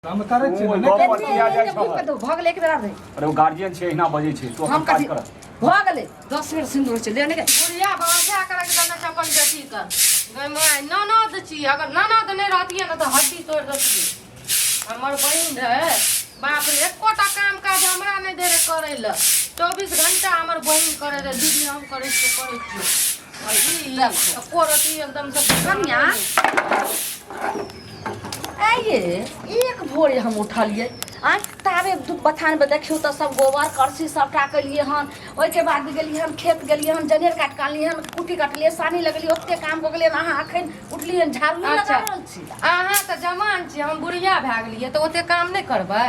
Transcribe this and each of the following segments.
हम करै छियै तू ने, गप नहि पर किया जाइ भूख छह? कतौ भऽ गेलै एक बेर आर रे। अरे ओ गार्जियन छै एहिना बजै छै तू हम अपन काज कथी कर भऽ गेलै 10 बेर सिन्दूर होइ छै ले ने गे। बुढ़िया बाजा करे के देने छै अपन बेटी के। गै my, ननद छी, अगर ननद नहि रहतियै ने तऽ हड्डी तोड़ि देतियै। हमर बहिन रहै, बाप रे, एकोटा काम काज हमरा नहि दै रहै करै लए। 24 घंटा हमर बहिन करै रहै, दीदी हम करै छियै, करै छियै। आ ई एको रत्ती एकदम से कनिया आइए एक भोरे हम उठलियै आँय, ताबे दू बथानमे देखियौ तऽ सब गोबर करसी सबटा केलियै हन। ओहिके बाद गेलियै हन खेत, गेलियै हन जनेर काटि कऽ आनलियै हन, कुट्टी कटलियै, सानी लगेलियै, ओते काम कऽ गेलियै हन। अहाँ एखन उठलियै हन, झाड़ू लगा रहल छी। अहाँ तऽ जवान छी, हम बुढ़िया भए गेलियै तऽ ओते काम नहि करबै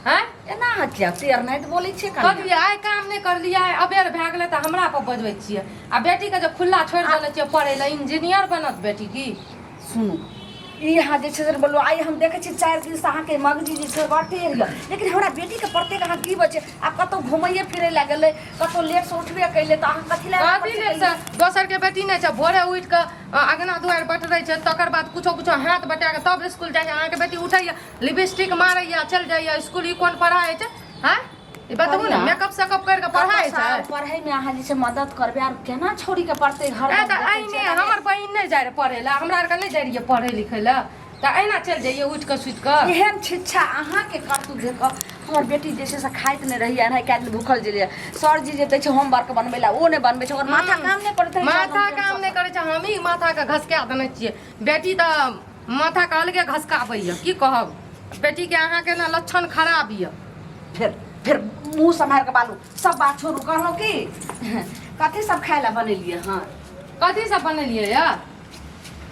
आँय? एना अहाँ किया टेर नाइत बोलै छियै कनिया? कथी आइ काम नहि करलियै, आइ अबेर भए गेलै तऽ हमरा पर बजबै छियै? आ बेटीके जे खुल्ला छोड़ि देने छियै पढ़ै लए, इंजीनियर बनत बेटी की? सुनू, ई अहाँ जे छै से बोलू, आइ हम देखै छी 4 दिनसँ अहाँके मगजी जे छै बड़ टेढ़ यऽ, लेकिन हमरा बेटीके प्रत्येक अहाँ की बचे? आब कतहु घुमैए फिरै लए गेलै, कतहु लेटसँ उठबे कैले तऽ अहाँ कथी लए? कथी लेट से? दोसर के बेटी नहि छै, भोरे उठि कऽ अगना दुआरि बटरै छै, तकर बाद कुछो कुछो हाथ बटा कऽ तब स्कूल जाइ छै। अहाँके बेटी उठैया, लिपस्टिक मारैया, चलि जाइया स्कूल। ई कोन पढ़ाइ छै? हँ, ई बतबू ने। बढ़िआँ। मेकअप सेकअप करि कऽ पढ़ाइ छै? पढ़ैमे अहाँ जे छै मदद करबै, आर केना छोड़ीके पढ़तै घर? ए तऽ एहिने हमर बहिन नहि जाइ रहै पढ़ै लए, हमरा आरके नहि जाइ रहियै पढ़ै लिखै लए, तऽ एहिना चलि जइयै उठि कऽ सुति कऽ। एहन शिक्षा अहाँके करतूत देख कऽ हमर बेटी जे छै से खाइत नहि रहैए, एनाहि कए दिन भूखल जेलैए। सरजी जे दै छै होमवर्क बनबै लए, ओ नहि बनबै छै। ओकर माथा काम नहि करैत रहै छै। माथा काम नहि करै छै, हमही माथाके घसका देने छियै। बेटी तऽ माथाके अलगे घसकाबैए। की कहब बेटीके, अहाँके ने लक्षण खराब यऽ। फेर फेर मुँह सम्हारि कऽ बालू, सब बात छोड़ू। कहलहुँ कि कथी सब खाय लए बनेलियै हँ? कथी सब बनेलियै यऽ?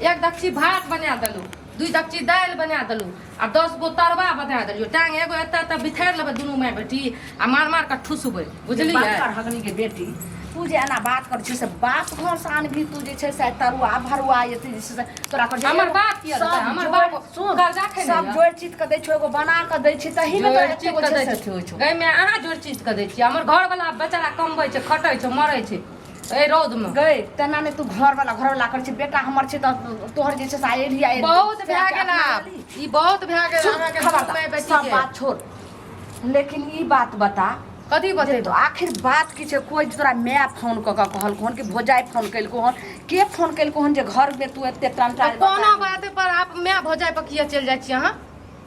एक दक्षी भात बना देलहुँ, दुइ दक्षी दालि बना देलहुँ आ 10 गो तरवा बना देलियै। टांग एगो एतऽ एतऽ बिथारि लेबै दुनू माय बेटी आ मार मार कऽ ठुसबै, बुझलियै? बात हगनी के बेटी, तू जे एना बात करै छी से बाप घर से आनबही तू जे छै से तरुआ भरुआ एते जे छै से तोरा कर। हमर बाप किया देतै? सब हमर जोड़ि- बाप सुन, कर्जा खेने सब यऽ। जोड़ि चित कऽ दै छौ, एगो बना कऽ दै छी, तही ने तोरा जोड़ि एते चित गो कऽ छै दै से छी। अथी होइ छौ। गैमे अहाँ जोड़ि चित कऽ दै छियै? हमर घरवला बेचारा कमबै छै, खटै छै, मरै छै एहि रौदमे। गै, तेना नहि तू घरवाला घरवाला करै छी। बेटा हमर छै तऽ तोहर जे छै से आइ एलही आइ बहुत भए गेल आब, ई बहुत भए गेल अहाँके खबरदार, माय बेटी सब के। बात छोड़, लेकिन ई बात बता कथी जे बतेबै? तो आखिर बात की छै? कोइ तोरा माय फोन कऽ कऽ कहलको हन कि भौजाइ फोन केलको हन? के फोन केलको हन जे घरमे तू एते टंटा? तऽ कोनो बात पर आप माय भौजाइ पर किया चलि जाइ छियै? अहाँ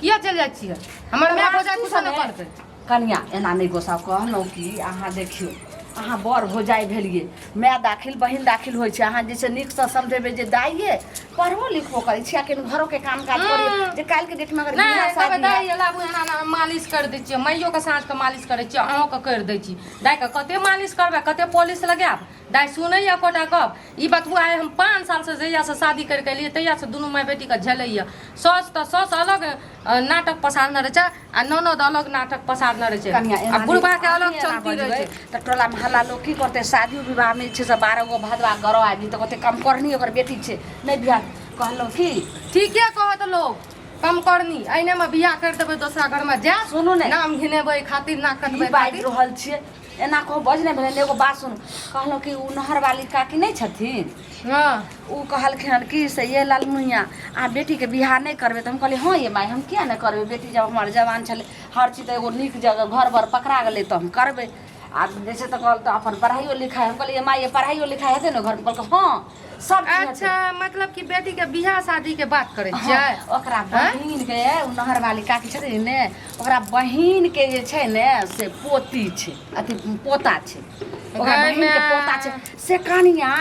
किया चलि जाइ छियै? हमर माय भौजाइ कुछो नहि करतै। कनिया, एना नहि गोसाउ। कहलहुँ कि अहाँ देखियौ, अहाँ बड़ भौजाइ भेलियै, माय दाखिल बहिन दाखिल होइ छै। अहाँ जे छै नीकसँ समझेबै जे दाइये पढ़बो लिखबो करै छी आ कनि घरोके काम काज करियै, जे काल्हिके डेटमे अगर नहि बियाह कहबै शादी दाइ लाबू, एना एना हम मालिश करि दै छियै। माइयोके साँझके मालिश करै छियै, अहूँके करि दै छी। दाइके कते मालिश करबै, कते पॉलिश लगायब? दाइ सुनैए एकोटा गप? ई बतबू, आइ हम 5 सालसँ, जहियासँ शादी करिके एलियै तहियासँ दुनू माय बेटीके झेलैए। साउस तऽ साउस अलग नाटक पसारने रहै छै आ ननद अलग नाटक पसारने रहै छै कनिया आ बुढ़बाके अलग चलती रहै छै। तऽ टोला मोहल्ला लोक की करतै? शादियो विवाहमे जे छै से 12 गो भदवा गरौ आबि तऽ कहतै कम करनी ओकर बेटी छै, नहि बियाह। कहलहुँ की ठीके कहत लोक कम करनी। एहनेमे बियाह करि देबै, दोसरा घरमे जायब। सुनू ने। नाम घिनेबै खातिर, नाक की कटबै बाजि खातिर। रहल छियै? एना कहू बजने भेलै ने। एगो बात सुनू, कहलहुँ कि ओ नहरवाली काकी नहि छथिन? हँ। ओ कहलखिन हन कि से ये लालमुनिया, अहाँ बेटीके बियाह नहि करबै? तऽ हम कहलियै, हँ ये माय, हम किया नहि करबै? बेटी जब हमर जवान छलै, हर चीज तऽ एगो नीक जगह घर बर पकड़ा गेलै तऽ हम करबै। आ जे छै तऽ कहल तऽ अपन पढ़ाइयो लिखाइ। हम कहलियै, माय ये, पढ़ाइयो लिखाइ हेतै ने घरमे? कहलकै, हँ, सब चीज हेतै। अच्छा, मतलब कि बेटी के बियाह शादी के बात करै हँ, छियै? ओकरा बहिन के, ओ नहर वाली काकी छथिन ने, ओकरा बहिन के जे छै ने से पोती छै, अथी पोता छै। ओकरा गै बहिन के माय। पोता छै से कनिया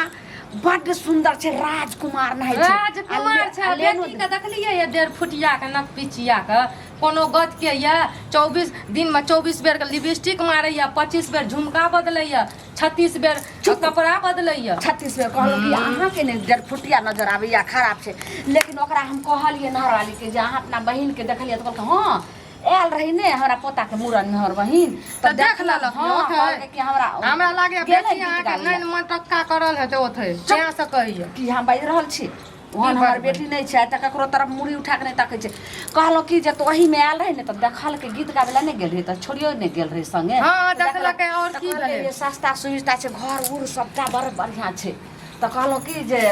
बड्ड सुन्दर छै, राजकुमार नहि छै। राजकुमार छै। आ लेनो बेटी के देखलियै ये डेढ़ फुटिया के, नक पिचिया के, कोनो गत के ये। 24 दिन में 24 बेर के लिपस्टिक मारैया, 25 बेर झुमका बदलैया, 36 बेर कपड़ा बदलैया। 36 बेर। कहलहुँ कि अहाँके ने जरफुटिया नजर आबैया, खराब छै, लेकिन ओकरा हम कहलियै नहरवालीके जे अहाँ अपना बहिनके देखलियै? तऽ कहलकै, हँ, आयल रही ने हमरा पोताके मूड़नमे हमर बहिन। तऽ देख लेलक। हँ। ओतै। कहलकै कि हमरा हमरा लागैया गेलै बेटी गीत अहाँके गाबै लए। नैन मटक्का करल हेतै ओतै, तें से कहैया। की हम बाजि रहल छी? ओहन हमर बाजबै? बेटी नहि छै तऽ ककरो तरफ मुड़ी उठा कऽ नहि तकै छै। कहलहुँ कि जे तऽ ओहीमे आयल रहै ने तऽ देखलकै, गीत गाबै लए नहि गेल रहै तऽ छोड़ियो नहि गेल रहै संगे। हँ, तऽ देखलकै आओर तऽ की कहलकै भेलै? जे सस्ता सुविस्ता छै, घर उर सबटा बड़ बढ़िआँ छै। तऽ कहलहुँ कि जे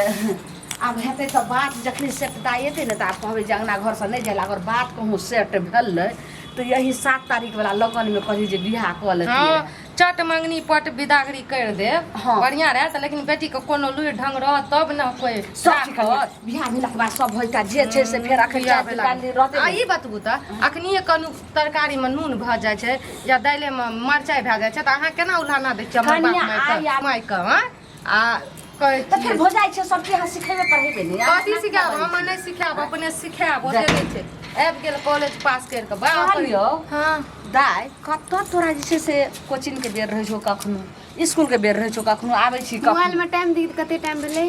आब हेतै तऽ बात जखनी सेट दाइ एतै ने तऽ आब कहबै जे अङ्गना घरसँ नहि जाय लए। अगर बात कहूँ सेट भेलै तऽ यही 7 तारीख वाला लगनमे कही जे बियाह कऽ लेतियै। हँ, चट मंगनी पट बिदागरी कर देब। हँ। बढ़िया रहत, लेकिन बेटी के कोनो लुरि ढंग रहत तब ने कोई सब ठीक है, बियाह भेलाके बाद सब होइता जे छै से फेर अखन बियाह 4 दिन भेलाके 5 दिन रहतै आ ने। ई बतबू तऽ अखनिये कनु तरकारी में नून भऽ जाइ छै या दालिए में मरचाइ भए जाइ छै तऽ अहाँ केना उल्हाना दै छियै हमर बाप कनिया माय के आइ आ- माय के? हँ, आ कहै तऽ फेर छियै भऽ जाइ छै सब चीज, अहाँ सिखेबे पढ़ेबे ने। कथी सिखायब? हम नहि सिखायब, अपने सिखायब। ओते नहि छै, आबि गेल कॉलेज पास करि कऽ, बाप रे। कहलियौ हँ दाइ, कतऽ तोरा जे छै से कोचिंगके बेर रहै छौ, कखनो इसकुलके बेर रहै छौ, कखनो आबै छी कखनो। मोबाइल में टाइम दी, कते टाइम भेलै?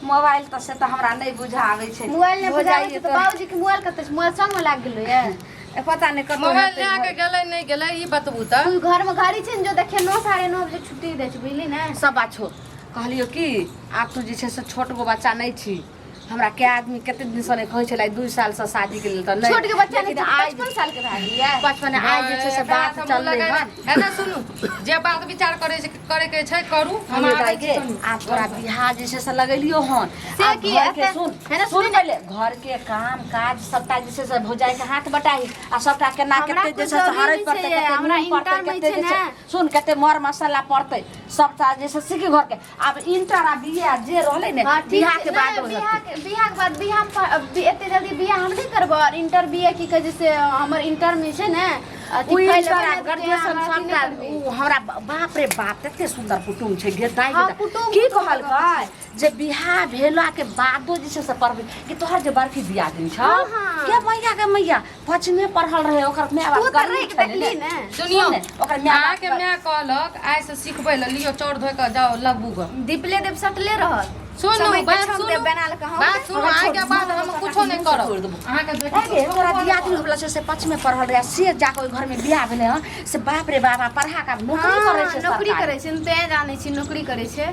मोबाइल तऽ से तऽ हमरा नहि बुझा आबै छै। मोबाइल नहि हो बुझाबै जाइए छै तऽ बाबूजी के मोबाइल कतऽ छै? मोबाइल संग में लागि गेलै ये। पता नहि कतऽ मोबाइल हेतै लए घर। के गेलै नहि गेलै, ई बतबू तऽ। तू घर में घड़ी छै ने, जो देखिए 9 9:30 बजे छुट्टी दै छै, बुझली ने? सब बात छो। कहलियौ कि आब तू जे छै से छोट गो बच्चा नहि छी। हमरा कै आदमी कते दिनसँ नहि कहै छलै 2 सालसँ शादीके लेल तऽ नहि। छोट के बच्चा नहि लेकिन छै, आइ 55 साल के भए गेलियै। 55 आइ जे छै से बात चललै हन। एना सुनू, जे बात विचार करै छै करे के छै करू, हम हम आबै छी के सुनू। आब तोरा बियाह जे छै से लगेलियो हन। से आब की घर के एते- सुन है ने, सुन सुन। पहिले घर के काम काज सबटा जे छै से भौजाई के हाथ बटाही आ सबटा केना हमरा कते जे कुछ छै से जरूरी हरैद नहि पड़तै, छै, कते हमरा नून पड़तै, इंटर में कते छै जे छै ने। सुन, कते मर मसाला पड़तै, सबटा जे छै सीखी घर के। आब इंटर आ बीए आ जे रहलै ने हाँ, ठीक बियाह छै। के बाद नहि, ओ बियाह हेतै। के बियाह के बाद बियाह एते जल्दी बियाह हम नहि करबो। और इंटर बीए की कहै छै से हमर इंटर में छै ने अथी ओ फाइल इंटर बना आ देतै, ग्रेजुएशन हमरा अथी नहि सबटा करबै। ओ हमरा बाप रे बाप तते सुन्दर कुटुम छै गे दाइ गे हाँ, दाइ। कुटुम की कुटुम कहलकै जे बियाह भेला के बादो जे छै से पढ़बै कि तोहर जे बड़की दियादनी छौ हाँ, हाँ। के मैया के मैया पचमे पढ़ल रहे, ओकर माय तू बाप तऽ गरीब रहि के छलै ने। देखली ने। सुनियौ, सुन ने, ओकर माय बाप अहाँके माय कहलक आइ से सिखबै लए लियौ चाउर धोइ कऽ जाउ लगबू गऽ। दीपले देव सटले रहत। सुनू समय के बात छम सुनू देव बना लके हम बात सुनू, हमरा आइ के छोड़, बाद हम हमरा कुछो नहि मुँह से करब। तोड़ि देबौ। अहाँके बेटी ए गे, तोरा दियादनी वाला छै से पचमे पढ़ल रहे, से जाके ओहि घर में बियाह भेलै हँ से बाप रे बाबा पढ़ा के आब नौकरी करै छै। नौकरी सरकारी। करै छै, हम तें जानै छी नौकरी करै छै।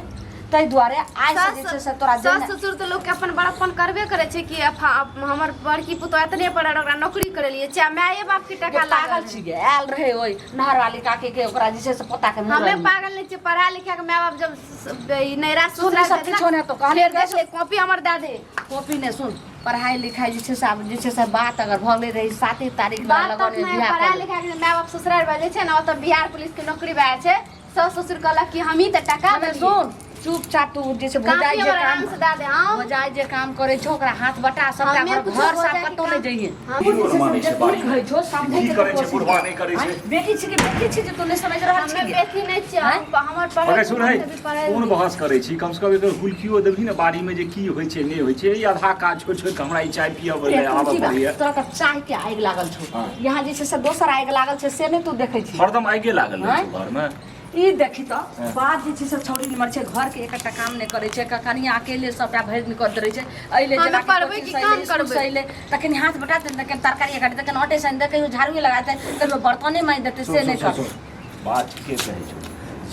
ताहि दुआरे आइ से जे छै से तोरा सास जेना ससुर तऽ लोकके अपन बड़प्पन करबे करै छै कि हमर बड़की पुतोह एतने पढ़ल, ओकरा नौकरी करेलियै, चाहे माये बाप के टका पागल लागल। छी गे, आयल रहे ओहि नहर वाली काकी के ओकरा जे छै से पोता के हमे मुड़न। पागल नहि छियै, पढ़ा लिखा के माय बाप जब ई नैरा सुन, ससुरा ई सब किछो नहि हेतौ, कहलियै फेर देख ले कॉपी हमर दए दे। कॉपी नहि, सुन, पढ़ाई लिखाई जे छै से आब जे छै से बात अगर भऽ गेलै रही 7 तारीख बात लगन तक नहि, बियाह पढ़ा कऽ लेबै। लिखा के माय बाप ससुराल भए जाइ छै ने, ओतऽ बिहार पुलिस के नौकरी भए जाइ छै। सास ससुर कहलक कि हमही तऽ टका हमे देलियै। सुन, चुपचाप तू जे छै भौजाई काफी जे हमर काम आराम से दए दे हम। भौजाई जे काम करै छौ ओकरा हाथ बटा सबटा हमे घर कुछो घर साफ भौजाई के कतौ नहि काम- जइहे। हम की गोर मानै छै बाड़ी होइ छौ समझै की के करै छै कोशिश बुढ़वा कर। नहि करै छै। आँय, बेटी छी कि बेटी छी जे तू नहि समझ रहल हमे छी? बेटी नहि छियै, हमर पढ़ै मगर सुन है, पढ़ै कोन बहस करै छी? कम से कम एकर हुलकियो देबही ने बाड़ी में जे की होइ छै नहि होइ छै। ई आधा काज छोड़ि छोड़ि कऽ हमरा ई चाय पियब रे, लए तू आबऽ की बात? पड़ैया। तोरा तऽ चाय के आगि लागल छौ। हाँ। यहाँ जे छै से दोसर आगि लागल छै से नहि तू देखै छी। हरदम आगे लागल रहै आँय? छै घरमे। ई देखी तऽ बात जे छै से छौड़ी नम्बर छै, घर के एकटा काम नहि करै छै, कनिया अकेले सबटा भरि दिन करैत रहै छै। अइले हमे जेना कि पढ़बै कोचिंग कि से काम अइले, स्कूल से करबै? अइले तऽ कनि हाथ बटा देतै, कनि तरकारी काटि देतै, कनि आटे सानि देतै, कहियो झाड़ुए लगा देतै, कहियो बर्तने माँजि देतै, से सुन नहि सुन करतै। सुन, बात ठीके कहै छौ।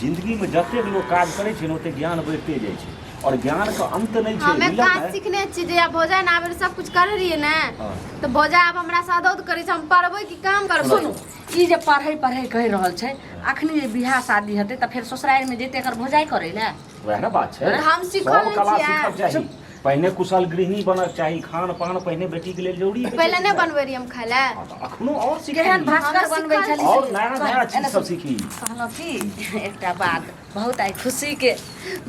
जिंदगीमे जतेक लोक काज करै छै ने ओतेक ज्ञान बढ़िते जाइ छै और ज्ञानके अन्त नहि छै। हमे बुझलक काज ने? सीखने छी जे भौजाइ आबे सब कुछ करे रहियै ने। हाँ। तऽ भौजाइ आब हमरा से अदौद करै छै, हम पढ़बै कि काम करबै? सुनू, ई जे पढ़ै पढ़ै कहि रहल छै, अखनी जे बियाह शादी हेतै तऽ फेर ससुरारिमे जेतै एकर भौजाइ करै लए। वएह ने बात छै। हम सीखल सब नहि कला छियै। सीखक चाही। पहिने कुशल गृहिणी बनक चाही। खान पान पहिने बेटीके लेल जरूरी होइ छै पहिले नहि सिखनाइ। बनबै रहियै हम खाय लए। हाँ, तऽ अखनो और सीखी। केहन भास्कर हम बनबै सिखल छली। और नया नया चीज सब सीखी। कहलहुँ कि एकटा बात बहुत आइ खुशीके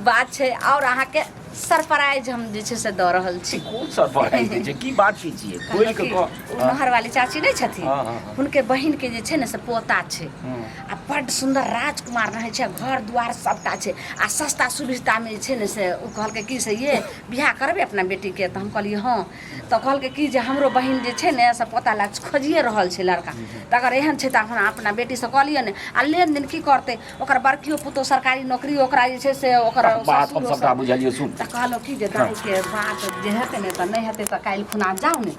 बात छै और अहाँके सरप्राइज हम जे छै से दऽ रहल छी। कोन सरप्राइज दै छै? की बात की छियै? खोलि कहलहुँ कऽ कि कह। ओ नहर वाली चाची नहि छथिन, हाँ, हाँ, हाँ। हुनके बहिन के जे छै ने से पोता छै आ बड्ड सुन्दर राजकुमार रहै छै, घर दुआर सबटा छै आ सस्ता सुविस्तामे जे छै ने से ओ कहलकै कि से ये बियाह करबै अपना बेटीके? तऽ हम कहलियै हँ। तऽ कहलकै कि जे हमरो बहिन जे छै ने से पोता लए खोजिए रहल छै लड़का, तऽ अगर एहन छै तऽ अहाँ अपना बेटीसँ कऽ लिअ ने। आ लेनदेन की करतै, ओकर बड़कियो पुतोह सरकारी नौकरी ओकरा जे छै से ओकर बात हम ससुरो सबटा सब। बुझलियै, सुन। तऽ कहलहुँ कि जे दाइके बात जे हेतै ने तऽ नहि हेतै तऽ काल्हि खुना जाउ ने।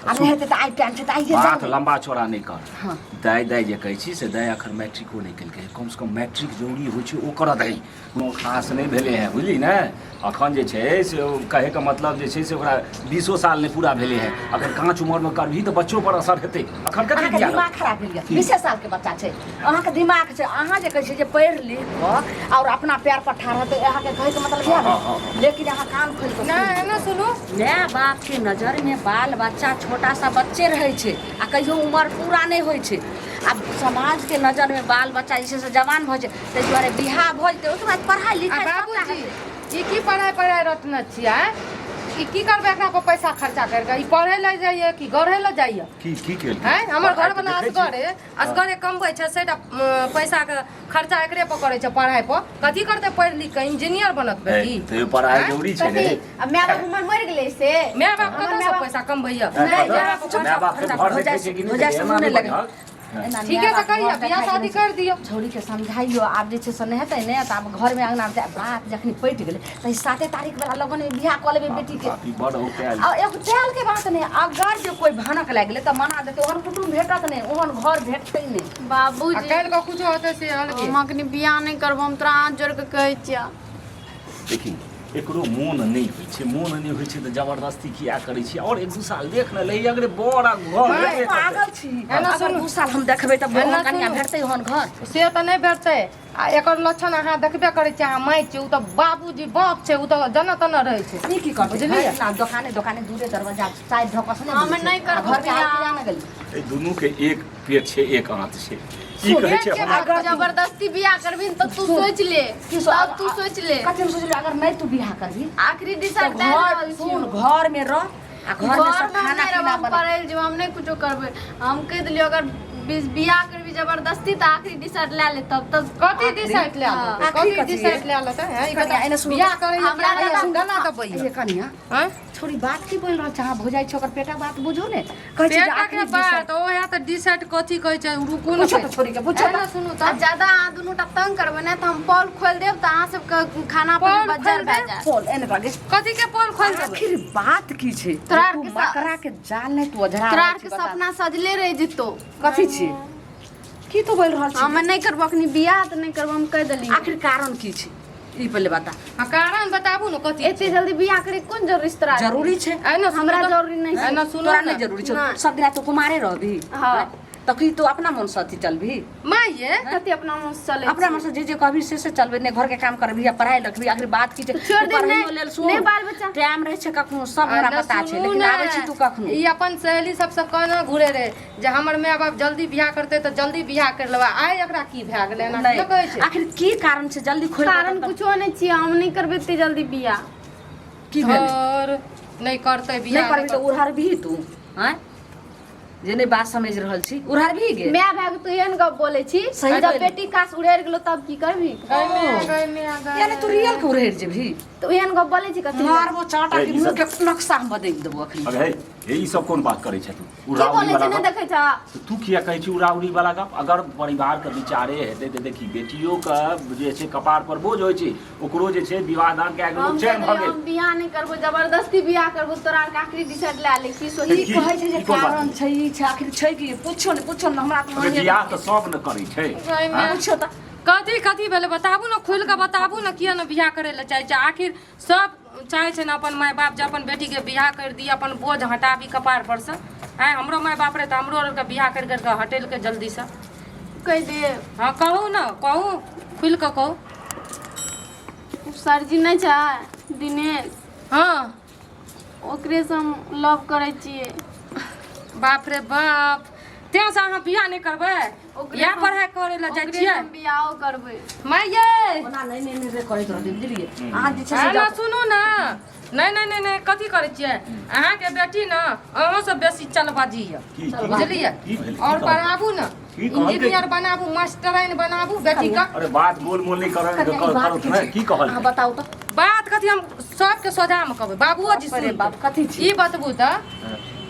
आब नहि हेतै तऽ आइ टाइम छै तऽ आइए बात जाउ लम्बा चौड़ा नहि कर। हाँ। दाइ दाइ जे कहै छी से दाइ अखन मैट्रिको नहि केलकै हँ, कमसँ कम मैट्रिक जरूरी होइ छै ओ करऽ दही। कोनो खास नहि भेलै हँ, बुझली ने। अखन जे छै से ओ कहैके मतलब जे छै से ओकरा 20 साल नहि पूरा भेलै हँ। अगर काँच उमरमे करबही तऽ बच्चो पर असर हेतै। अखन कते अहाँके बियाह दिमाग खराब भेल यऽ? की? 20 सालके बच्चा छै, अहाँके दिमाग छै। अहाँ जे कहै छियै जे पढ़ि लिख कऽ आओर अपना पैर पर ठाढ़ हेतै, अहाँके कहैके मतलब इएह हँ, ने? हँ, हँ। लेकिन अहाँ कान खोलि कऽ नहि, एना सुनू, माय बापके नजरमे बाल बच्चा छोटा सा बच्चे रहै छै आ कहियो उमर पूरा नहि होइ छै। आ समाजके नजरमे बाल बच्चा जे छै से जवान भऽ जाइ, ताहि दुआरे बियाह भऽ जेतै, ओहिके बाद पढ़ाइ आ लिखाइ सबटा बाबूजी हेतै। ई की पढ़ाइ पढ़ाइ रटने छियै? आँय, ई की करबै एकरा पर पैसा खर्चा करि कऽ? ई पढ़ै लए जाइए कि गढ़ै लए जाइए? की की केलकै? आँय, हमर पढ़ाइ घर तऽ वाला देखै छी। असगरे असगरे कमबै छै, सेटा पैसाके खर्चा एकरे पर करै छै पढ़ाइ पर। कथी करतै पढ़ि लिख कऽ? इंजीनियर बनत बेटी? तैयो पढ़ाइ आँय? जरूरी छै ने। कथी? आ माय बाप हमर मरि गेलै से? माय बाप हमर कतऽसँ माय बाप पैसा कमबैया? नहि, माय बाप माय बाप के घर देखै छै कि नहि? हो जाइ से एना मुँह नहि नहि लगे। बढ़ल। एना ठीके माय से बाप कहिया घर बियाह देखाइ शादी देने कर दियौ। छौड़ीके समझाइयो, आब जे छै से नहि हेतै ने तऽ आब घरमे अङ्गनामे जाय। बात जखनी पटि गेलै तऽ ई 7 तारीख वला लगनमे बियाह कऽ लेबै बेटीके। बाप, ई बड़ औतायल। आ एगो टायल के बात नहि, अगर जे कोइ भनक लागि गेलै तऽ मना देतै, ओहन कुटुम्ब भेटत नहि, ओहन घर भेटतै नहि। आ बाबूजी, काल्हि कऽ कुछो होतै से अलगे। हम अखनी बियाह नहि करबो, हम तोरा हाथ जोड़ के कहै छियौ। देखी, एकरो मोन नहि होइ छै, मोन नहि होइ छै तऽ जबरदस्ती किया करै छी? आओर 1-2 साल देख ने लही, अगरे बड़ आ घर हेबे करतै। पागल छी। एना अगर सुनू। 2 साल हम देखबै तऽ एना ओहन कनिया सुनू। भेटतै ओहन घर? से तऽ नहि भेटतै। आ एकर लक्षण अहाँ देखबे करै छियै, अहाँ माय छियै, ओ तऽ बाबूजी बाप छै, ओ तऽ जना तना रहै छै। ई की करतै? बुझलियै? ना, दोकाने दोकाने दूरे दरवाजा साइड ढकस नहि हम बुझै छै। नहि करबो आ घरके हाल बियाह। किया नहि गेली? एहि दुनू के एक पेट छै, एक आंत छै। ई कहै छै के हम बात? अगर जबरदस्ती बियाह करबी तऽ तू सुन। सोच ले, की सो- तब तू सोच ले। कथी हम सोचलियै? अगर नहि तू बियाह करबी आखिरी तऽ डिसाइड दए घर रहल सुन, छियौ। घर में रह आ घर में सब घरमे हम खाना नहि रहब, पीना हम बना। पढ़ै लए जेबै, हम नहि कुछो करबै। हम कहि देलियौ, अगर बियाह करबी जबरदस्ती तऽ आखिरी डिसाइड लए ले तब तब। कथी डिसाइड लए हाँ। लेतै? आखिरी कथी कथी डिसाइड लए लेतै? हैं, ई कनिया, बता। एने सुनू। बियाह करै हमरा हमरा दादा- गला दबैया। ये कनिया, हैं? छोरी बात की बोल रहल छै? अहाँ भौजाइ छै, ओकर पेटक बात बुझू ने। कहै छै जे पेटक आखिरी बात ओएह तऽ डिसाइड कथी कहै छै, रुकू ने। पूछो तऽ छोरी के, पूछो एना तऽ। सुनू आ तऽ। ज्यादा अहाँ दुनू टा तंग करबै ने तऽ हम पॉल खोलि देब तऽ अहाँ सबके खाना पॉल पर बज्जर खोलि भए देब? जायत। खोल एने लगे। कथी के पोल खोलि देबै? आखिर बात की छै? तोरा तू आरके मकरा के जाल नहि तू अझरा तोरा रहल आरके छी, बता। सपना सजले रहि जेतौ। कथी छी? की तू बोल रहल छी? हम नहि करबो अखनी बियाह तऽ नहि करबो, हम कहि देलियै। आखिर कारण की छै, ई पहिले बता। आ कारण बताबू ने कथी? एते जल्दी बियाह करे के कोन जरूरी छै तोरा? जरूरी छै। एना सुनू हमरा तऽ- जरूरी नहि छै। एना सुनू तोरा ने। नहि जरूरी छौ? नहि। सब दिना तू कुमारे रहबी? हाँ। तऽ की तू अपना मन से अथी चलबी? माय ये कथी अपना मन से चलै अपना छी? मन से जे जे कहबी से से चलबे नहि, घर के काम करबी आ पढ़ाई लिखबी। आखिर बात की छै? छोड़ तू दे, पढ़ाइयो नहि- लेल सुन, नहि बाल बच्चा। टाइम रहै छै कखनो, सब हमरा आ पता छै, सुनू लेकिन ने, आबै छी तू कखनो। ई अपन सहेली सबसँ केना घुरे रहे जे हमर माय बाप जल्दी बियाह करतै तऽ जल्दी बियाह कर लेबै। आइ एकरा की भए गेलै? एना नहि किया कहै छै? आखिर की कारण छै? जल्दी खोलि कऽ कारण बताउ। कुछो नहि छियै, हम नहि करबै एते जल्दी बियाह। की भेलै? धर, नहि करतै नहि बियाह। करबी तऽ उड़हरबही तू? आँय, जे नहि बात समझि रहल छी, उड़हरबही गे? माय भाय के तू एहन गप बोलै छी? सही जब बोलै। बेटी काश उड़ेर गेलो तब की करबी? गै माय, गै माय, गै। यानी तू रियल के उड़हरि जेबही? तऽ एहन गप बोलै छी कथी? मारबो चाटा के ए, ई मुँह सब- के नक्शा हम बदलि देबो अखनी। अरे हे, हे, ई सब कोन बात करै छै तू? की उड़ाउरी बोलै छै वाला नहि गप। देखै छ? तऽ तू किया कहै छी उड़ाउरी वाला गप? अगर परिवार के विचारे हेतै तऽ देखी, बेटियो के जे छै कपार पर बोझ होइ छै, ओकरो जे छै विवाह दान कए के हम लोक चैन भऽ कहि गेल। हम बियाह नहि करबो, जबरदस्ती बियाह करबो, तोरा आरके आखिरी डिसाइड लए ले की सोच। ई की- कहै छै जे ई कोन बात कारण छै, ई छै, आखिर छै की? पूछो ने, पूछो ने हमरा तऽ अरे मोने- बियाह तऽ सब ने करै छै। गै माय। पूछो तऽ। कथी कथी भेलै बताबू ने, खुलि कऽ बताबू ने, किया ने बियाह करै लए चाहै छै? आखिर सब चाहै छै ने अपन माय बाप जे अपन बेटीके बियाह करि दी, अपन बोझ हटाबी कपार पर से। आँय, हमरो माय बाप रहै तऽ हमरो आरके बियाह करि करि कऽ हटेलकै जल्दीसँ। कहि दे। हँ, कहू ने, कहू, खुलि कऽ कहू। सरजी नहि छै दिनेश? हँ। ओकरे से हम लव करै छियै। बाप रे बाप, तें से अहाँ बियाह नहि करबै? ओकरे इएह हम- पढ़ाइ करै लए जाइ ओकरे छियै? हम बियाहो करबै। माय यै, ओना नहि नहि नहि करैत रहतै, बुझलियै? अहाँ जे छै से ना जाउ। सुनू ने, नहि नहि नहि नहि, कथी करै छियै? अहाँके बेटी ने अहूँसँ बेसी चलबाजी यऽ। की की बुझलियै? की भेल? की और कहल? पढ़ाबू ने, की कहलकै? इंजीनियर बनाबू, मास्टराइन बनाबू बेटीके। अरे बात गोल मोल नहि कर कनिया, ई बात करू की ने। छै? की कहल? अहाँ बताउ तऽ। बात कथी, हम सबके सोझामे कहबै, बाबुओ जी बाप रे सुनतै। बाप, कथी छी? ई बतबू तऽ,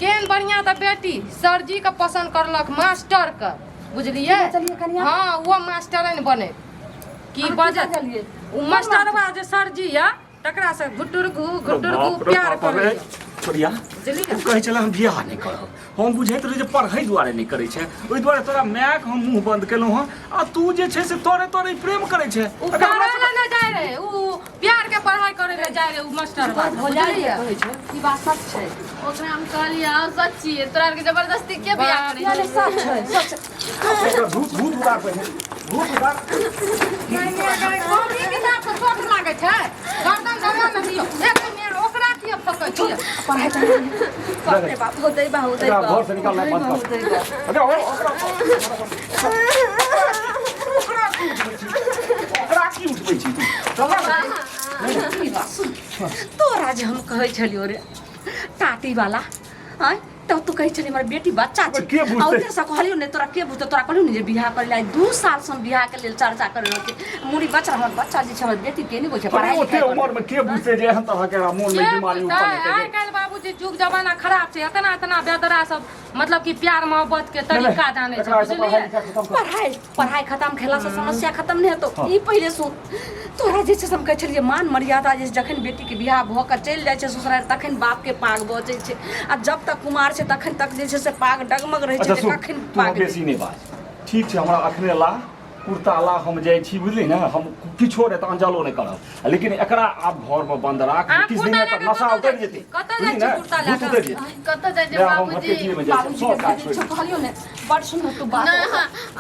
केहन बढ़िआँ तऽ बेटी सरजी के पसन्द करलक, मास्टर के, बुझलियै? चलिए कनिया। हँ, ओ मास्टराइन बने की अहाँ की बजत? बजलियै? ओ मास्टरवा जे सरजी यऽ तकरा से घुटुर घू घुटुर घू बाप रे प्यार बाप रे। करैया। छोड़िया, बुझलियै? तू कहै छले हम बियाह नहि करब, हम बुझैत रही जे पढ़ै दुआरे नहि करै छै, ओहि दुआरे तोरा मायके हम मुँह बंद केलहुँ हँ, आ तू जे छै से तोरे तोरे प्रेम करै छै। उ पढ़ै लए नहि जाइ रहै, उ प्यार के पढ़ाई करे लए जाइ रहै उ मास्टर। हो जाइ कहै छै, ई बात सच छै। ओकरा हम कहलियै हँ सच छियै, तोरा आरके जबरदस्ती के बियाह करै नहि, छै? सच छै, सच छै। एकर भूत भूत उतार पहिने, भूत उतार। कॉपी किताब से शौक लागै छै, गर्दन दबा ने दियौ एक मिनट, ओकरा किए फकै छियै? पढ़ाइ चढ़ाइ बाप रे बाप, होतै बा, होतै एकरा बा। घर से निकालनाइ बंद कर। होतै बा। अरे, ओकरा ओकरा की उठबै छी? ओकरा की उठबै छी तू? चल ना। ई बात सुन, तोरा जे हम कहै छलियौ रे टाटी वाला आँय, तब तू कहै छली हमर बेटी बच्चा छै। के बुझतै? आ ओते से कहलियौ ने तोरा के बुझतै, तोरा कहलियौ ने जे बियाह करै लए 2 साल से हम बियाह के लेल चर्चा करै रहल छी, मुड़ी बच्चा हमर बच्चा जे छै, हमर बेटी के नहि बुझै अरे पढ़ाइ ओते लिखाइ करै। उम्र में के बुझतै जे एहन तरह के मोन में के बीमारी बुझतै? उत्पन्न हेतै? आइ काल्हि बाबूजी जुग जमाना खराब छै, एतना एतना बेदरा सब मतलब कि प्यार मोहब्बत के तरीका जानै छै। एकरा ऐसे बुझलियै? पढ़ाइ लिखाइ खतम कर। पढ़ाइ पढ़ाइ खतम खेला से समस्या खतम नहि हेतौ। हाँ। ई पहिले सुन, तोरा जे छै से हम कहै छलियै मान मर्यादा जे जखन बेटीके बियाह भऽ कऽ चलि जाइ छै ससुरारि तखन बापके पाग बचै छै, आ जब तक कुमार छै तखन तक जे छै से पाग डगमग रहै छै। अच्छा जे सुन, कखन तू पाग बेसी नहि बाज, ठीक छै? हमरा अखने ला कुर्ता ला, हम जाइ छी, बुझली ने? हम किछो नहि तऽ अंजलो नहि करब, लेकिन एकरा आब घरमे बंद राख। अहाँ किछु दिन कुर्ता एकर लए कऽ नशा कतऽ उतरि जाइ जेतै छी? कतऽ बुझली जाइ छी ने? कुर्ता लए भूत कऽ? उतरि जेतै। कतऽ जाइ छै ले, हम बाबूजी? भटकेटीमे जाइ छी, बाबूजी सब काज के छोड़ि कहलियौ ने, बड़ सुन्दर तू बात। नहि,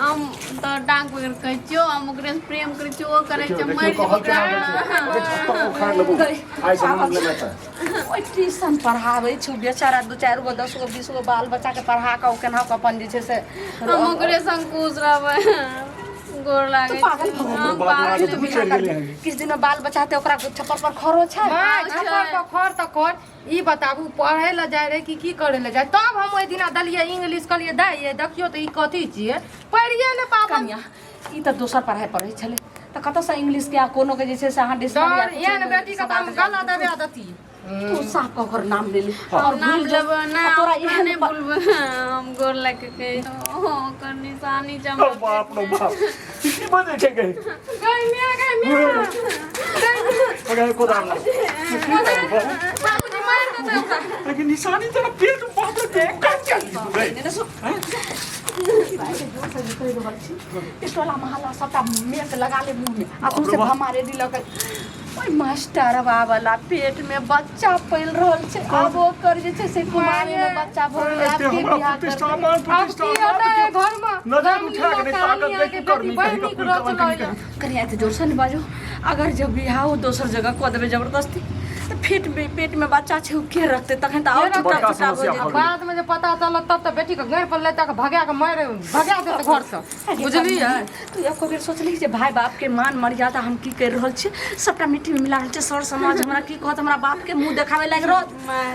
हम तऽ डांग पकड़ि कहै छियौ, हम ओकरे से प्रेम करै छियौ, ओ करै देखियौ छै, देखियौ मरि कहल जेबै केना जाइ छै। अरे झट्टक उखाड़ि लेबौ आइ से नाम लेबै तऽ। ओहि ट्यूशन पढ़ाबै छै ओ बेचारा, 2 4 गो 10 गो 20 गो बाल बच्चाके पढ़ा कऽ ओ केना कऽ अपन जे छै से। हम ओकरे संग खुश रहबै, गोर तू लागै पागल भऽ गेलही। हम बाप पागल मारे तू तू बियाह चलि कर, गेलै। किछु दिन बाल बच्चा हेतै, ओकरा छप्पर पर खरो छै। माय, छप्पर पर खर तऽ खर, ई बताबू पढ़ै लए जाइ रहै कि की करै लए जाइ? तब हम ओहि दिना देलियै इंग्लिश, कहलियै दाइ ये देखियौ तऽ ई कथी छियै, पढ़िए नहि पाबल। कनिया, ई तऽ दोसर पढ़ाइ पढ़ै छलै तऽ कतऽसँ इंग्लिश के आ कोनो के जे छै से अहाँ डिक्शनरी डर एहन बेटीके तऽ हम गला दबा देतियै। तू साफ कऽ ओकर नाम ले ले और नाम भूल जो। लेबै आ नहि, तोरा ओकरा एहन नहि भूलबै, हम गोर लागि कऽ कहै छियौ, ओकर निशानी छै हमरा। बाप रे बाप, ई की बजै छै गै? गै माय, गै माय, अरे कोदार ला। बाबूजी मारि देतै ओकरा। लेकिन निशानी तोरा पेट, बाप रे, तू का चल रे? ने सुन, कहि रहल छी ई टोला मोहल्ला सबटा मेक लगा ले मुँह में आ तू से भमा रेडी लऽ कऽ ओहि मास्टरवा वाला पेट में बच्चा पलि रहल छै, आब ओकर जे छै से कुमारी में बच्चा भऽ गेलै, आब एते के हमरा बियाह प्रतिष्ठा करतै? मान आब प्रतिष्ठा की हेतै घरमे? नजर उठा के नहि ताकत कनिया दे के कुकर्मी बेटी बड़ कहीं नीक का रचल कुकर्मी है। कनिया, एते जोरसँ नहि बाजू। अगर जब बियाह दोसर जगह कऽ देबै जबरदस्ती तऽ पेट में पेट में बच्चा छै, ओ के रखतै? तखन तऽ आओर के टुटा बड़का टुटा भऽ समस्या जेतै। भऽ गेलै। बाद में जे पता चलत तब तऽ बेटी के गैर पर लेता के भगा के मारि भगा देत घर से, बुझलियै? तू एको बेर सोचलही जे भाय बाप के मान मर्यादा हम की करि रहल छी, सबटा मिट्टी में मिला रहल छै, सर समाज हमरा की कहत, हमरा बाप के मुंह देखाबै लागि रहत? माय,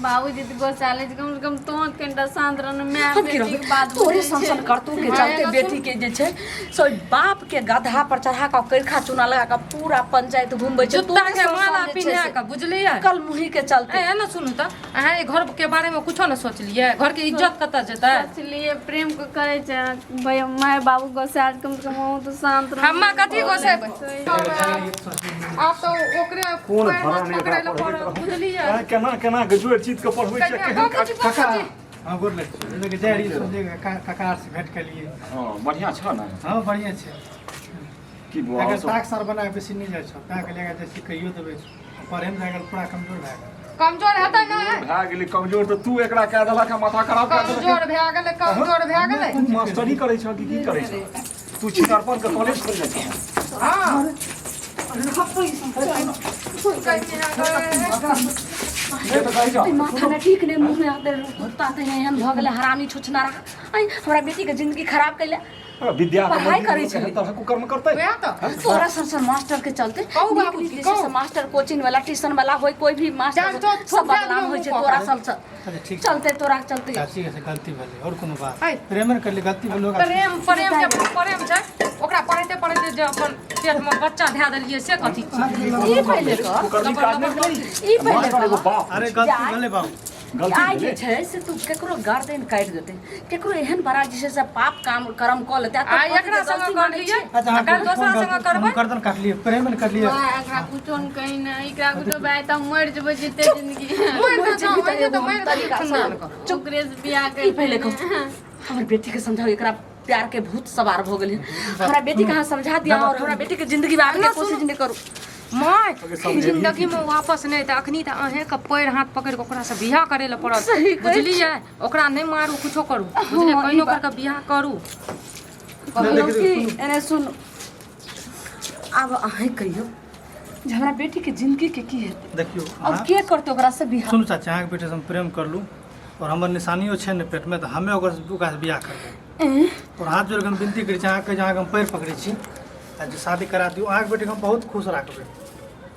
बाबूजी तऽ गोसा लै छै, कम से कम तों कनिटा शान्त रह ने, माय हम की बेटीके रहबै? बात तोरे बुझै सन छै। सन करतू के चलते बेटी के जे छै से ओहि बाप के गधा पर चढ़ा कऽ कैरखा चूना लगा कऽ पूरा पंचायत घुमबै छै। जूता तोरे के सन सन माला जे छै पिन्हा से के, बुझलियै? कल मुही के चलते। ए ने सुनू तऽ, अहाँ एहि घर के बारे में कुछो ने सोचलियै? घर के इज्जत कतऽ जेतै? सोचलियै, प्रेम के करै छै भैया, माय बाबू गोसा, कम से कम अहूँ तऽ शान्त रहू। हम्मा कथी गोसेबै? आब तऽ ओकरे कोन पैर भरा हाथ नहि पकड़ै एकरा लए पढ़बैत पड़त, रहू। बुझलियै? आँय, केना केना के जोड़ि चीत के पढ़बै छै, कनिया, केहन बाबूजी, काका। बाबूजी। हाँ, गोर लगै छी। लगे जाइ रहियै, सोचलियै काका से भेंट केलियै। हँ, बढ़िआँ छ ने? हाँ, बढ़िआँ छै। की बौआ अगर सब? ताक सर बना के बेसी नहि जाइ छौ, ताक लेके जाइ छी, कहियो देबै। पढ़ैमे भए गेल पूरा कमजोर भए गेल। कमजोर हेतै ने? भए गेलै कमजोर तऽ तू एकरा कए देलक, माथा खराब कए देलक। कमजोर भए गेलै, कमजोर भए गेलै। तू मास्टरी करै छह कि की करै छह? तू छिनरपन के कॉलेज खोलने छह? हँ। से तऽ कहै छह। माथा ने ठीक नहि, मुँह में आते कुत्ता तऽ एहन भऽ गेलै, हरामी छुछना रहा। ऐ हमरा बेटी के जिंदगी खराब कैले। विद्या के पढ़ाइ मजबूरी करै लोक छलै। एहन तरहक कुकर्म करतै? वएह तऽ। तोरा सब सन मास्टर के चलते कहू नीक बाबूजी, नीक जे छै से कहू। मास्टर कोचिंग वाला ट्यूशन वाला होय, कोई भी मास्टर जान चो, सब छुपा बदनाम दियौ होइ छै मुँह तोरा पर। सब सँ अच्छा ठीक छै। चलते, तोरा चलते। चाची से गलती भेलै, और कोनो बात? है। प्रेमे ने करली, गलती भेल होगा। प्रेम प्रेम के प्रेम छै, ओकरा पढ़ैते पढ़ैते जे अपन पेट में बच्चा धए देलियै से कथी छै? ई पहिले कह। कुकर्मी काज नहि करी। ई पहिले मास्टर एगो कह। बाप अरे गलती भेलै बाबू। गलती आइ जे भेलै। छै से तू केकरो गर्दन काटि देतै, केकरो एहन बड़ा जे छै से पाप काम कर्म कऽ लेतै, आ आ तब एकरा कहतै जे संगे गलती मानै करलियै छियै। अच्छा, आ अहाँ काल्हि दोसरा संगे हम करबै। गर्दन काटलियै, प्रेम ने करलियै। माय, एकरा कुछो ने कही ने, एकरा कुछो भाय तऽ मरि जेबै जीते जिंदगी। मरि मरि तऽ जेबही तऽ जाउ, एगो मरि हम तऽ तरीका खानदान सँ। के। चुप। ओकरे से बियाह ई कर। पहिले कहू, हमर बेटी के समझाओ, एकरा प्यार के भूत सवार भऽ गेलै। हमरा बेटी के अहाँ समझा दिअ और हमरा बेटी के जिंदगी में आबे के कोशिश नहि करू। माय, जिंदगी में वापस नहीं तऽ अखनी तऽ अहें के पैर हाथ पकड़ि कऽ ओकरा से बियाह करे लए पड़त। सही कहै। बुझलियै? ओकरा नहि मारू, कुछो करू, बुझलियै? हँ, ई कहिनो बात। करके बियाह करू। कहलहुँ कि एने सुन, आब अहें कहियौ जे हमरा बेटी के जिंदगी के की हेतै? देखियौ, अब अहाँ के करतै ओकरा से बियाह? सुनू चाची, अहाँके बेटीसँ हम प्रेम करलू और हमर निशानियो छै ने पेटमे, तऽ हमे ओकर ओकरासँ बियाह करबै। और हाथ जोड़ि कऽ हम विनती करै छी अहाँके, जे अहाँके हम पैर पकड़ै छी आ जे शादी करा दियौ। अहाँके बेटीके हम बहुत खुश राखबै।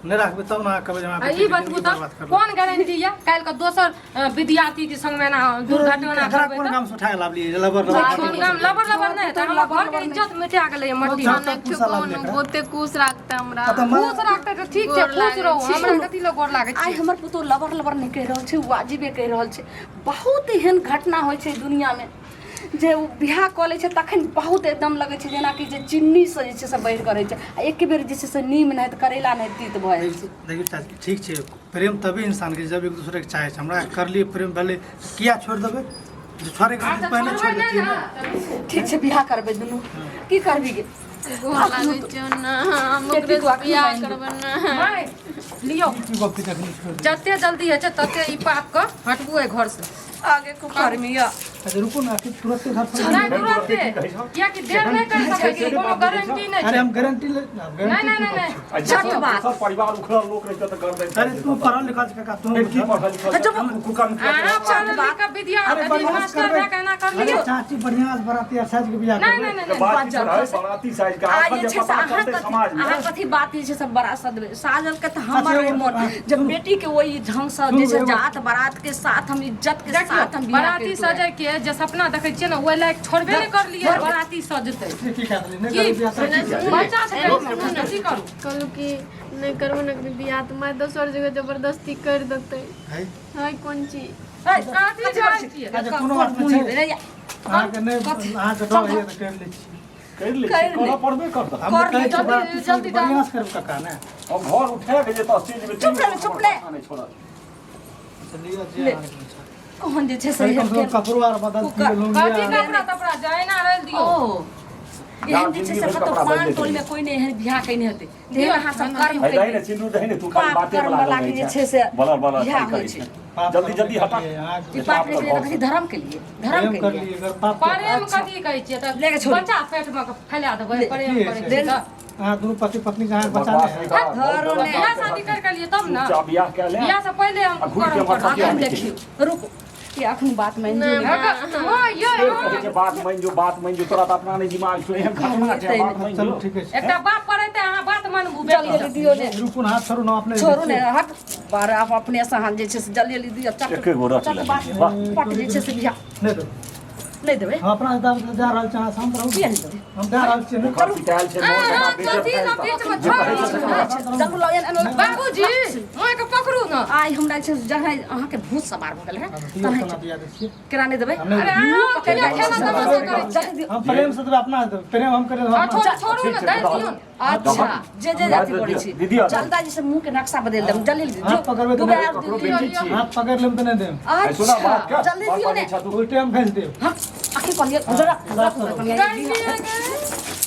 नहि राखबै तब ने अहाँ कहबै जे हमरा आ ई बेटीके बतबू जिंदगी तऽ बर्बाद करलक। कोन गारंटी यऽ काल्हि के दोसर विद्यार्थी के संग में एना दुर्घटना एकरा करबै कोन तऽ? गाम से उठा के लाबलियै जे लबर लबर? कोन गाम लबर लबर नहि हेतै, हमर घर के इज्जत मिटा गेलै मट्टी में। तक पूसा लाबलियै एकरा? बहुते खुश राखते हमरा। आ तऽ खुश राखतै तऽ ठीक छै, गोर खुश लागै रहू। छी। हमरा कथी लए गोर लागै आइ छी? हमर पुतोह लबर लबर नहि कहि रहल छै, वाजिबे कहि रहल छै। बहुत एहन घटना होइ छै दुनियामे जे ओ बियाह कऽ लै छै तखन बहुत एकदम लगै छै जेनाकि जे चिन्नीसँ जे छै से बढ़ि कऽ रहै छै, आ एके बेर जे छै से नीम नाहित करैला नाहित तीत भऽ जाइ छै। देखियौ चाची, ठीक छै, प्रेम तभी इंसानके जब एक दूसरेके चाहै छै। हमरा करलियै प्रेम भेलै, किया छोड़ि देबै? जे छोड़ैके आ तऽ पहिने छोड़बै छोड़ि नहि दैतियै ने ने। ठीक छै, बियाह करबै दुनू, की करबी गे? गोर लागै छियौ ने, हम ओकरे बेटीके से अखनी बियाह बान्हि दे। करबै ने। माय, लियौ। की गप छै, जखनी छोड़ि देबै। जते जल्दी होइ छै तते ई पाप के हटबू एहि घर से। आगे को कर्मी यऽ। अच्छा रुकू ने, अखन तुरंते घर पर नहि, तुरन्ते, कियाकि देर नहि कर सकै छी, कोनो गारंटी नहि अरे छै। हम गारंटी ले नहि नहि नहि नहि। अच्छा, झट बात। सब परिवार उखड़ल लोक रहितै तऽ गर्दन। अरे तू पढ़ल लिखल छै काका, तू फिर की पढ़ल लिखल छै? कुकर्म किया अहाँ करबै? पढ़ल लिखल विद्या अरे अथी बढ़िआँ से मास्टर करबै। भए कऽ एना अरे करलियौ? चाची, बढ़िआँ से बराती आर साजि के बियाह नहि करबै। नहि नहि नहि। बात की रहै, बाराती साइज के आ आखर जे जे छै से पता अहाँ चलतै कथी समाज में। अहाँ कथी बात जे छै से बड़ा सदबै साजल के तऽ हमर अच्छा, रहै एगो मोन बात जब सुनू। बेटी के ओहि ढंग से सुनू, जे छै एगो- जात बारात के साथ हम इज्जत के साथ हम देखियौ, बियाह बराती करितहुँ। सजै के जे सपना देखै छियै ने, ओहि लायक छोड़बे नहि करलियै, बराती सजतै। से की करलियै? नहि की? करबै बियाह तऽ बच्चा छै पेटमे, कथी करू? कहलहुँ कि नहि करबै ने बियाह तऽ माय दोसर जगह जबरदस्ती करि देतै। है। है कोन चीज? है, कथी कहै छियै? अच्छा कोनो बात नहि छै, अहाँके नहि, अहाँके डर होइए तऽ करि लै छी। करि लै करि छी, ले। करऽ पड़बे करतै। हम तऽ कर ले, कहै छी जल्दी- बराती जल्दी साजि बढ़िआँ से करबै काका ने। अब घर उठा के जे तऽ स्टेज में चुप रह, चुप रह। नहीं छोड़त। चलिए जे ले। अहाँके इच्छा। कोन जे छै से कम से कम कपड़ो आर बदल कुकर- दियौ, लुंगी कथी आर। कपड़ा तपड़ा जहिना रहि दियौ। ओ एहन जे छै से जिंदगी भरि कतौ कपड़ा पान बदलैत टोल में रहै। कोई नहि एहन बियाह कयने हेतै तेहन अहाँ सब कर्म है दही कयने। ने सिन्दूर दही ने, तू खाली पाप बाते कर्म वाला वाला रहै के जे छै। छै से बलर बलर बियाह खाली होइ करै छै। छै। पाप जल्दी जल्दी हटा। अहाँके ई पाप नहि केलियै तऽ कथी धर्म के लिए, धर्म प्रेम के कर लिए। लिए अगर पाप के- प्रेम कथी कहै छियै तऽ ले के छोड़ू। बच्चा पेटमे फैला देबै? ले। प्रेम की करै छै? छियै तऽ अहाँ दुनू पति पत्नी के अहाँके बच्चा बकवास नहि नहि है? कर, बहुत धरो गलत ने। बियाह बात शादी है। कर के लिए तब ने। चुपचाप बियाह कए ले। बियाह से पहिले हम आ घुरि के करम हमर करब। सबके अखन नहि देखियौ, रुकू, ई अखन बात मानि लियौ ने। हँ, यै, फेर हँ। कहै छै बात मानि जो, बात मानि जो। तोरा तऽ अपना नहि दिमाग छौ, एहन घटना छै, बात मानि चलू जो। ठीके छै। एकटा बाप पढ़ेतै, अहाँ बात मानबू जल्दी बेटी। जल्दी दियौ ने। रुकू ने, हाथ छोड़ू ने अपने। छोड़ू ने, हट बार आप अपने से अहाँ जे छै से जल्दी जल्दी दियौ चट। एके गो रट चट लेलियै, बात वाह। पट जे छै से बियाह नहि देबै। नहि देबै? हम अपना हिसाब से जा रहल छी, अहाँ शांत रहू। किया नहि देबै? हम जा रहल छी ने। घर पिटायल छै, मोर अहाँ जमा बेइज्जत कथी भेल लऽ तऽ। बीचमे जे छोड़ि कहै छै से दियौ? करऽ। चलू लऽ एना एना। बाबूजी, माँके पकड़ू ने। आइ हमरा जे छै से जहाँ अहाँके भूत सवार भऽ गेल रहै दियौ, तहन केना दिया दै छियै। केना नहि देबै? हम नहि अरे देबै। अहाँ किया खेला तमाशा करै छियै? जल्दी दियौ। हम प्रेम से देबै, अपना से देबै। प्रेम हम करै आ, छोड़ू छोड़ू ठीक ने, छै, दै बताउ। दियौ ने। अच्छा जे जे अथी करै छी दीदी आ जल्दा जे से मुँह के नक्शा बदलि देब, जल्दी हाथ जो पकड़बै तऽ दू बेर आर ककरो दियौ। बेटी छियै। हाथ पकड़ि लेब तऽ नहि देब। है, सुना बात अच्छा कर, जल्दी बात दियौ ने। बाजै छह तू। उल्टे हम घसि देब। हाँ अखन कहलियै जरा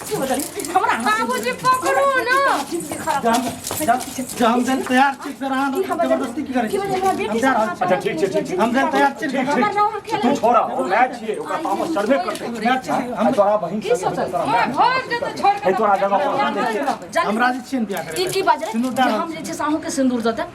की बदली हमरा हाथ बाबूजी पकड़ू ने। जिंदगी खराब। जब जब जब हम देल तैयार छी फेर अहाँ की हमर जबरदस्ती की करै की छी? बजल हमरा बेटी हम जा रहल छी। अच्छा ठीक छै, ठीक छै। हम देल तैयार छी। ठीक, हमर ठीक। नाम अकेले। तू छोड़ा, ओ मैच छियै, ओकरा तामस चढ़बे करतै। तैयार छी हम हम। तोरा बहिन की संगे सोचल? तोरा माँ मैच भोग जेतै छोड़ि है के। तोरा जगह पर हम देखियै। जल्दी। हम राजी छियै ने बियाह ई करै की बाजलै सिन्दूर जे दए रहल हम जे छै से अहूँके सिन्दूर दऽ देब?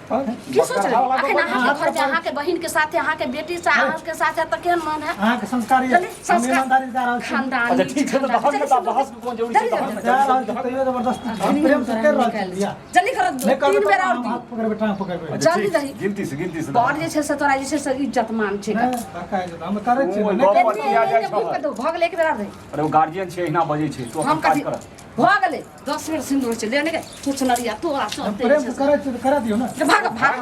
की सोचलै अखन अहाँके घर में अहाँके बहिन के साथे, अहाँके बेटी से, अहाँके साथे तऽ केहन मन है? अहाँके संस्कार ये चली, हम संस्कार ईमानदारी से जा रहल छी। खानदानी अच्छा ठीक छै, तऽ दहक ने, तऽ बहस के कोन जरूरी छै? दहक ने। जा रहल छी तैयो जबरदस्ती हम प्रेम से कर रहल छी बियाह। जल्दी कर, नहि करबै तीन बेर तऽ और हम दियौ। हाथ पकड़बै, टाँग पकड़बै। अच्छा, जल्दी ठीक, दही। गिनती से, गिनती से। बड़ जे छै से तोरा जे छै से इज्जत मान छै। नहि बड़का इज्जत हम करै छी ओ, ने। गप नहि पर किया जाइ छह? भऽ गेलै, एक बेर आर दही। अरे ओ गार्जियन छै, एहिना बजै छै, तू हम अपन काज कथी कर। भऽ गेलै, 10 बेर सिन्दूर छै, ले ने गे कुछ नरिया तोरा हम चलते प्रेम से करै छी तऽ करा दियौ ने। भाग भाग।